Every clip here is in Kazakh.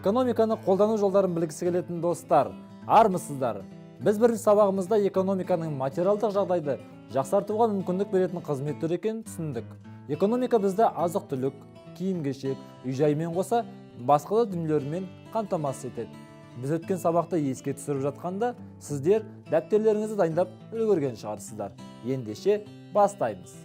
Экономиканы қолдану жолдарын білгісі келетін достар, армысыздар! Біз бірінші сабағымызда экономиканың материалдық жағдайды жақсартуға мүмкіндік беретін қызмет түрі екенін түсіндік. Экономика бізді азық-түлік, киім-кешек, үй-жаймен қоса басқа да дүниелермен қамтамасыз етеді. Біз өткен сабақты еске түсіріп жатқанда, сіздер дәптерлеріңізді дайындап үлгерген шығарсыздар. Ендеше бастаймыз.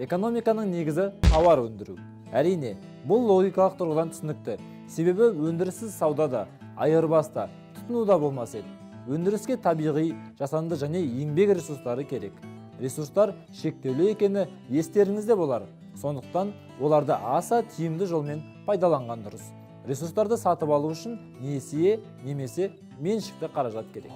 Экономиканың негізі тауар өндіру. Әрине, бұл логикалық тұрғыдан түсінікті. Себебі өндіріссіз сауда да, айырбас та, тұтыну да болмас еді. Өндіріске табиғи, жасанды және еңбек ресурстары керек. Ресурстар шектеулі екені естеріңізде болар. Сондықтан оларды аса тиімді жолмен пайдаланған дұрыс. Ресурстарды сатып алу үшін несие немесе меншікті қаражат керек.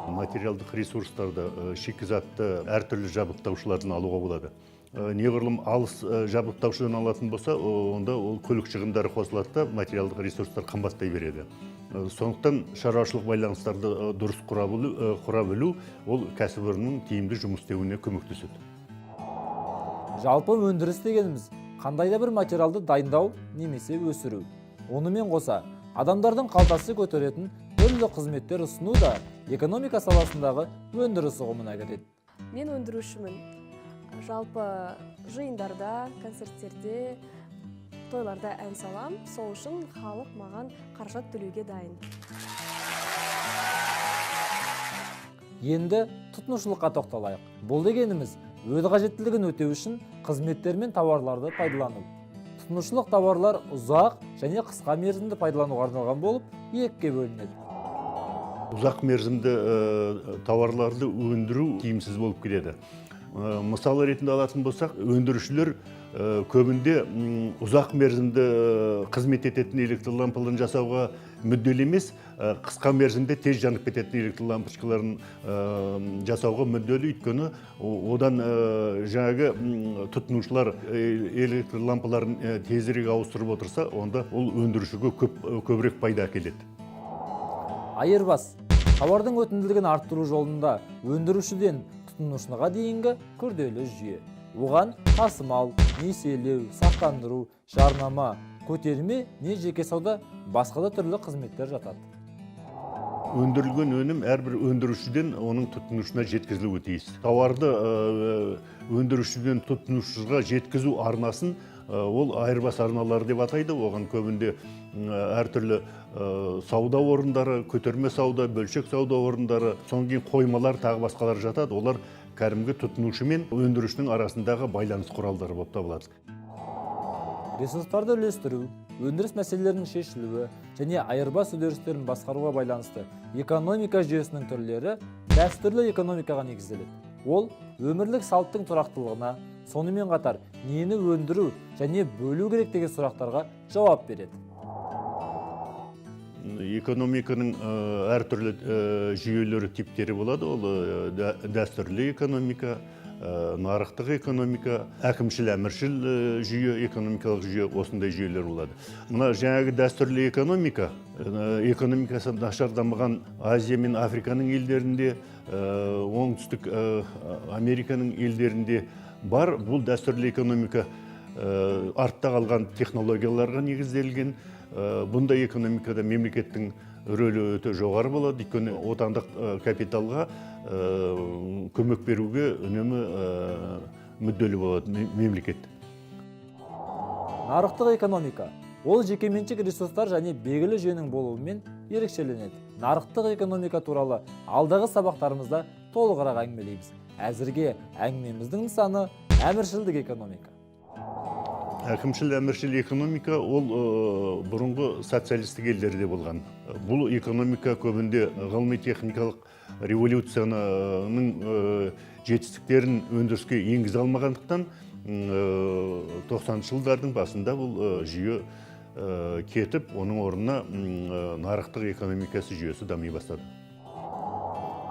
Материалдық ресурстарды, шикізатты әртүрлі жабдықтаушылардан алуға болады. Неғұрлым алыс жабдықтаушыдан алатын болса, онда ол көлік шығындары қосылады да, материалдық ресурстар қымбаттай береді. Сондықтан шаруашылық байланыстарды дұрыс құра білу ол кәсіпорынның тиімді жұмыс істеуіне көмектеседі. Жалпы өндіріс дегеніміз қандай да бір материалды дайындау немесе өсіру. Онымен қоса, адамдардың қалтасы көтеретін түрлі қызметтер ұсыну да экономика саласындағы өндіріс ұғымына кіреді. Мен өндірушімін. Жалпы жиындарда, концерттерде, тойларда ән салам. Сол үшін халық маған қаражат төлеуге дайын. Енді тұтынушылыққа тоқталайық. Бұл дегеніміз өз қажеттілігін өтеу үшін қызметтер мен тауарларды пайдалану. Тұтынушылық тауарлар ұзақ және қысқа мерзімді пайдалануға арналған болып екіге бөлінеді. Ұзақ мерзімді тауарларды өндіру тиімсіз болып келеді. Мысалы ретінде алатын болсақ, өндірушілер көбінде ұзақ мерзімді қызмет ететін электр лампаларын жасауға мүдделі емес, қысқа мерзімде тез жанып кететін электр лампочкаларын жасауға мүдделі, өйткені одан жаңағы тұтынушылар электр лампаларын тезірек ауыстырып отырса, онда ол өндірушіге көбірек пайда әкеледі. Айырбас тауардың өтімділігін арттыру жолында өндірушіден тұтынушыға дейінгі күрделі жүйе. Оған тасымал, несиелеу, сақтандыру, жарнама, көтерме не жеке сауда, басқа да түрлі қызметтер жатады. Өндірілген өнім әрбір өндірушіден оның тұтынушысына жеткізілуі тиіс. Тауарды өндірушіден тұтынушыға жеткізу арнасын ол айырбас арналары деп атайды. Оған көбінде әртүрлі сауда орындары, көтерме сауда, бөлшек сауда орындары, содан кейін қоймалар, тағы басқалар жатады. Олар кәдімгі тұтынушы мен өндірушінің арасындағы байланыс құралдары болып табылады. Ресурстарды үлестіру, өндіріс мәселелерінің шешілуі және айырбас үдерістерін басқаруға байланысты экономика жүйесінің түрлері дәстүрлі экономикаға негізделеді. Ол өмірлік салттың тұрақтылығына, сонымен қатар нені өндіру және бөлу керек деген сұрақтарға жауап береді. Экономиканың әртүрлі жүйелері, типтері болады. Ол дәстүрлі экономика, нарықтық экономика, әкімшіл әміршіл жүйе, экономикалық жүйе, осындай жүйелер болады. Мына жаңағы дәстүрлі экономика, экономикасы нашар дамыған Азия мен Африканың елдерінде, оңтүстік Американың елдерінде бар. Бұл дәстүрлі экономика артта қалған технологияларға негізделген. Бұндай экономикада мемлекеттің рөлі өте жоғары болады, өйткені отандық капиталға көмек беруге үнемі мүдделі болады мемлекет. Нарықтық экономика ол жекеменшік ресурстар және белгілі жүйенің болуымен ерекшеленеді. Нарықтық экономика туралы алдағы сабақтарымызда толығырақ әңгімелейміз. Әзірге әңгімеміздің нысаны әміршілдік экономика. Әкімшіл әміршіл экономика ол бұрынғы социалистік елдерде болған. Бұл экономика көбінде ғылыми техникалық революцияның жетістіктерін өндіріске енгізе алмағандықтан, тоқсаныншы жылдардың басында бұл жүйе кетіп, оның орнына нарықтық экономикасы жүйесі дами бастады.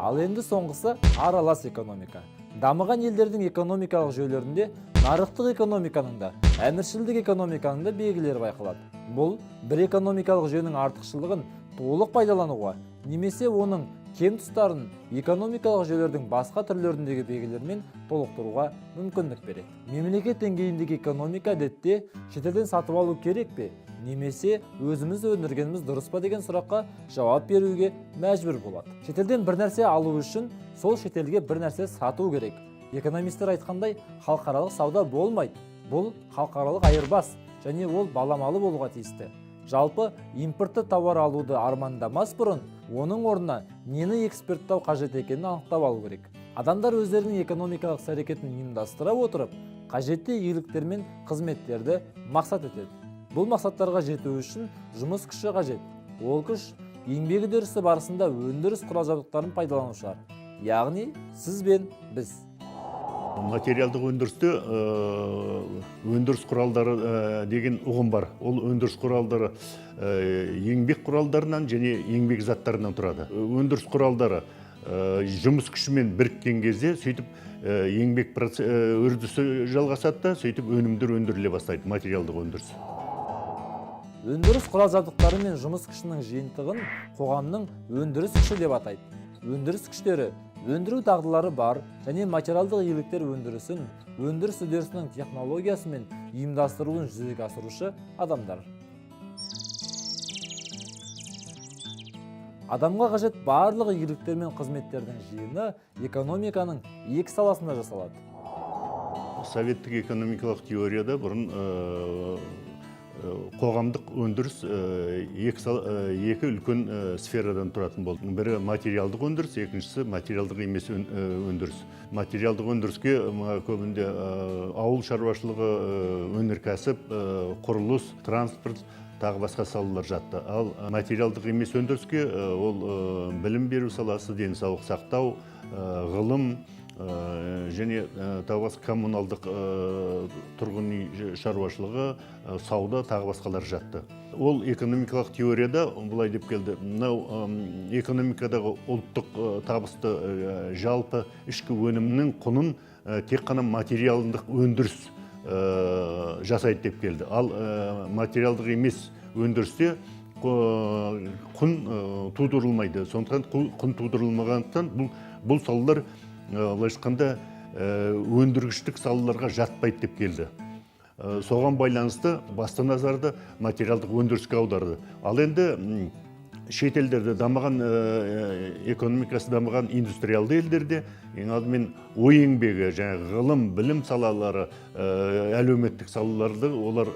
Ал енді соңғысы аралас экономика. Дамыған елдердің экономикалық жүйелерінде нарықтық экономиканың да, әміршілдік экономиканың да белгілері байқалады. Бұл бір экономикалық жүйенің артықшылығын толық пайдалануға немесе оның Кем тұстарын экономикалық жүйелердің басқа түрлеріндегі белгілермен толықтыруға мүмкіндік береді. Мемлекет деңгейіндегі экономика әдетте шетелден сатып алу керек пе, немесе өзіміз өндіргеніміз дұрыс па деген сұраққа жауап беруге мәжбүр болады. Шетелден бір нәрсе алу үшін сол шетелге бір нәрсе сату керек. Экономистер айтқандай, халықаралық сауда болмайды. Бұл халықаралық айырбас және ол баламалы болуға тиісті. Жалпы, импортты тауар алуды армандамас бұрын оның орнына нені экспорттау қажет екенін анықтап алу керек. Адамдар өздерінің экономикалық іс-әрекетін ұйымдастыра отырып, қажетті игіліктер мен қызметтерді мақсат етеді. Бұл мақсаттарға жету үшін жұмыс күші қажет. Ол күш еңбек үдерісі барысында өндіріс құрал-жабдықтарын пайдаланушылар, яғни сіз бен біз. Материалдық өндірісте өндіріс құралдары деген ұғым бар. Ол өндіріс құралдары еңбек құралдарынан және еңбек заттарынан тұрады. Өндіріс құралдары жұмыс күшімен біріккен кезде, сөйтіп еңбек үрдісі жалғасады да, сөйтіп өнімдер өндіріле бастайды, материалдық өндіріс. Өндіріс құрал жабдықтары мен жұмыс күшінің жиынтығын қоғамның өндіріс күші деп атайды. Өндіріс күштері өндіру дағдылары бар және материалдық игіліктер өндірісін, өндіріс үдерісінің технологиясы мен ұйымдастырылуын жүзеге асырушы адамдар. Адамға қажет барлық игіліктер мен қызметтердің жиыны экономиканың екі саласында жасалады. Советтік экономикалық теорияда бұрын қоғамдық өндіріс екі үлкен сферадан тұратын болды. Бірі материалдық өндіріс, екіншісі материалдық емес өндіріс. Материалдық өндіріске көбінде ауыл шаруашылығы, өнеркәсіп, құрылыс, транспорт, тағы басқа салалар жатты. Ал материалдық емес өндіріске ол білім беру саласы, денсаулық сақтау, ғылым және тағы басқа коммуналдық тұрғын үй шаруашылығы, сауда, тағы басқалар жатты. Ол экономикалық теорияда былай деп келді. Мынау экономикадағы ұлттық табысты, жалпы ішкі өнімнің құнын тек қана материалдық өндіріс жасайды деп келді. Ал материалдық емес өндірісте құн тудырылмайды. Сондықтан құн тудырылмағандықтан бұл салалар, былайша айтқанда, өндіргіштік салаларға жатпайды деп келді. Соған байланысты басты назарды материалдық өндіріске аударды. Ал енді шетелдерде дамыған, экономикасы дамыған индустриалды елдерде ең алдымен ой еңбегі, жаңағы ғылым, білім салалары, әлеуметтік салаларды олар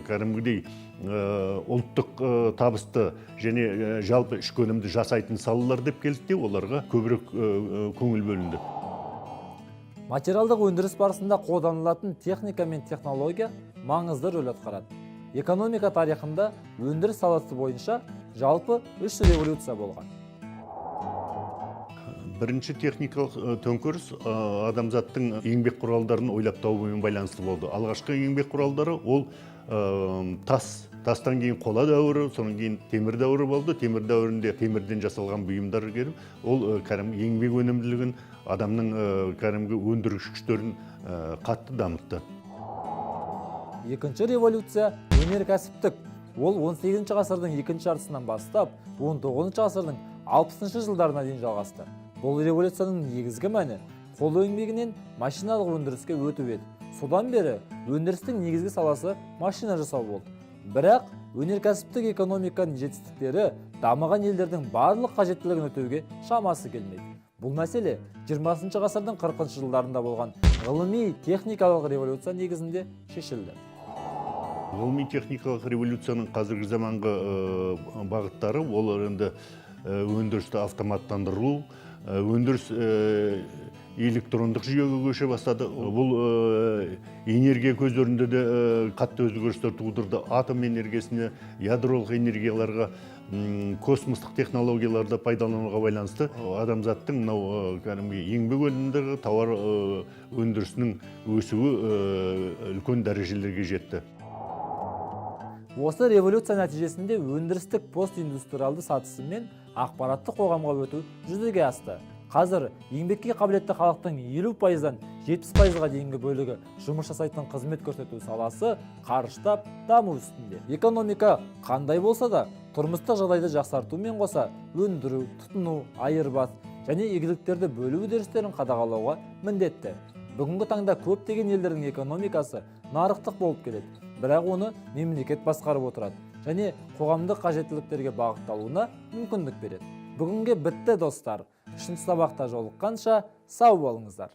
кәдімгідей ұлттық табысты және жалпы ішкі өнімді жасайтын салалар деп келді де, оларға көбірек көңіл бөлінді. Материалдық өндіріс барысында қолданылатын техника мен технология маңызды рөл атқарады. Экономика тарихында өндіріс саласы бойынша жалпы 3 революция болған. Бірінші техникалық төңкеріс адамзаттың еңбек құралдарын ойлап табуымен байланысты болды. Алғашқы еңбек құралдары ол тас, тастан кейін қола дәуірі, содан кейін темір дәуірі болды. Темір дәуірінде темірден жасалған бұйымдар келіп, ол кәдімгі еңбек өнімділігін, адамның кәдімгі өндіргіш күштерін қатты дамытты. Екінші революция өнеркәсіптік. Ол 18 ғасырдың екінші жартысынан бастап 19 ғасырдың 60 жылдарына дейін жалғасты. Бұл революцияның негізгі мәні қол еңбегінен машиналық өндіріске өту еді. Содан бері өндірістің негізгі саласы машина жасау болды. Бірақ өнеркәсіптік экономиканың жетістіктері дамыған елдердің барлық қажеттілігін өтеуге шамасы келмеді. Бұл мәселе 20 ғасырдың 40 жылдарында болған ғылыми техникалық революция негізінде шешілді. Ғылыми техникалық революцияның қазіргі заманғы бағыттары олар енді өндірісті автоматтандыру, өндіріс электрондық жүйеге көше бастады. Бұл энергия көздерінде де қатты өзгерістер тудырды. Атом энергиясіне, ядролық энергияларға, космостық технологияларды пайдалануға байланысты адамзаттың мынау кәдімгі еңбек өнімділігі, тауар өндірісінің өсуі үлкен дәрежелерге жетті. Осы революция нәтижесінде өндірістік постиндустриалды сатысы мен ақпараттық қоғамға өту жүзеге асты. Қазір еңбекке қабілетті халықтың 50%-дан 70%-ға дейінгі бөлігі жұмыс жасайтын қызмет көрсету саласы қарыштап даму үстінде. Экономика қандай болса да, тұрмыстық жағдайды жақсартумен қоса өндіру, тұтыну, айырбас және игіліктерді бөлу үдерістерін қадағалауға міндетті. Бүгінгі таңда көптеген елдердің экономикасы нарықтық болып келеді, бірақ оны мемлекет басқарып отырады және қоғамдық қажеттіліктерге бағытталуына мүмкіндік береді. Бүгінге бітті, достар. Үшінші сабақта жолыққанша сау болыңыздар.